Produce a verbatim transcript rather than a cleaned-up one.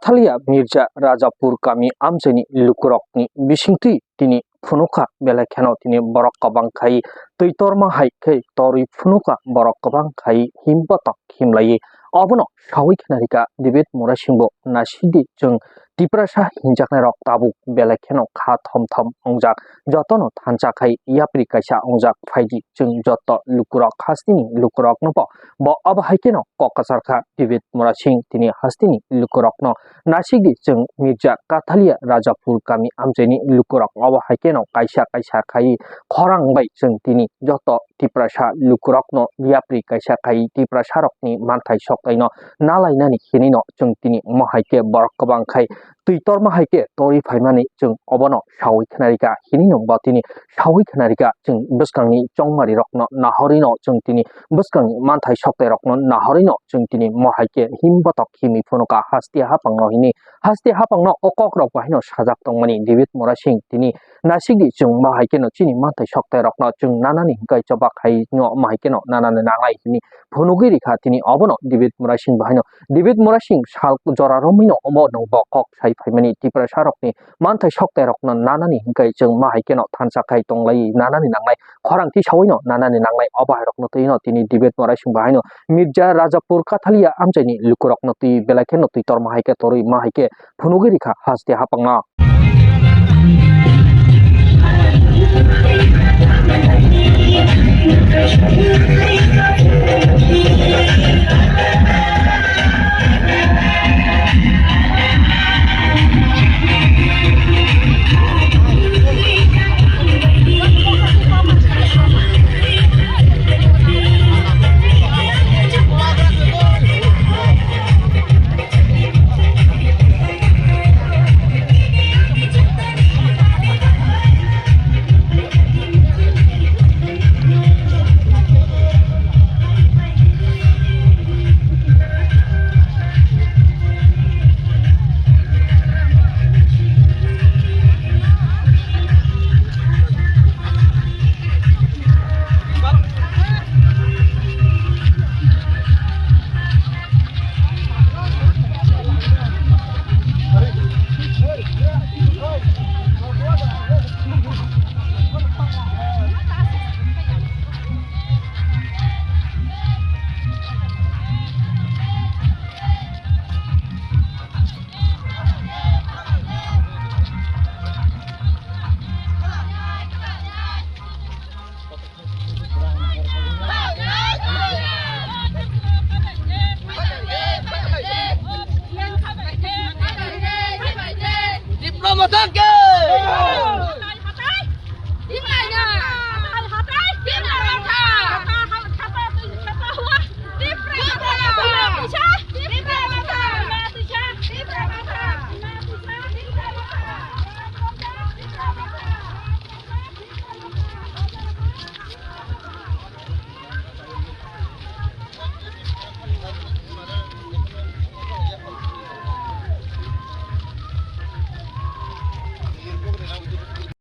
Kathalia Mirza Rajapur kami amchaini lukurokni bisingtwi tini phunukha, belai kheno tini borok kwbang khai twi torma hai khe torwi phunukha borok kwbang khai himbotok himlaiwi. Obono sawi khna rikha David Murasing bo naisidi chwng Tiprasa hinjaknairok tabuk belai kheno kha thom thom wngjak, jotono thansa khai yapri kaisa wngjak phaidi chwng joto lukurok hasteni lukurokno bo, bo abo hai kheno kok kwchar kha David Murasing tini hasteni lukurokno naisidi chwng Mirza Kathalia Rajapur kami amchaini lukurok obo hai kheno kaisa kaisa khai khorang bai chwng tini joto Tiprasa lukurokno yapri kaisa khai Tiprasarokni manthai soktaino nalainani hinino chwng tini omo hai khe borok kwbang khai twi torma hai khe torwi phaimani chwng obono sawi khna rikha hinino bo tini sawi khna rikha chwng bwskangni chongmarirokno nahorino chwng tini bwskangni manthai soktairokno nahorino chwng tini omo hai khe himbotok himwi phunukha haste haphangno hini haste haphangno o kokrok bahaino sajak tongmani David Murasing tini naisidi chwng omo hai kheno chini manthai soktairokno chwng nanani hwnkhe choba khaino omo hai kheno nanani nangnai hwnwi phunugwi rikha tini obono David Murasing bahaino. David Murasing sal jora romwino omo nwng bo kok sai phaimani Tiprasarokni manthai soktairokno nanani hwnkhe chwng omo hai kheno thansa khai tonglai nanani nangnai khorang tisawino nanani nangnai obo hairokno twino tini David Murasing bahaino Mirza Rajapur Kathalia amchaini lukurokno twi belai kheno twi torma hai khe torwi omo hai khe phunugwi rikha haste haphangno. Diploma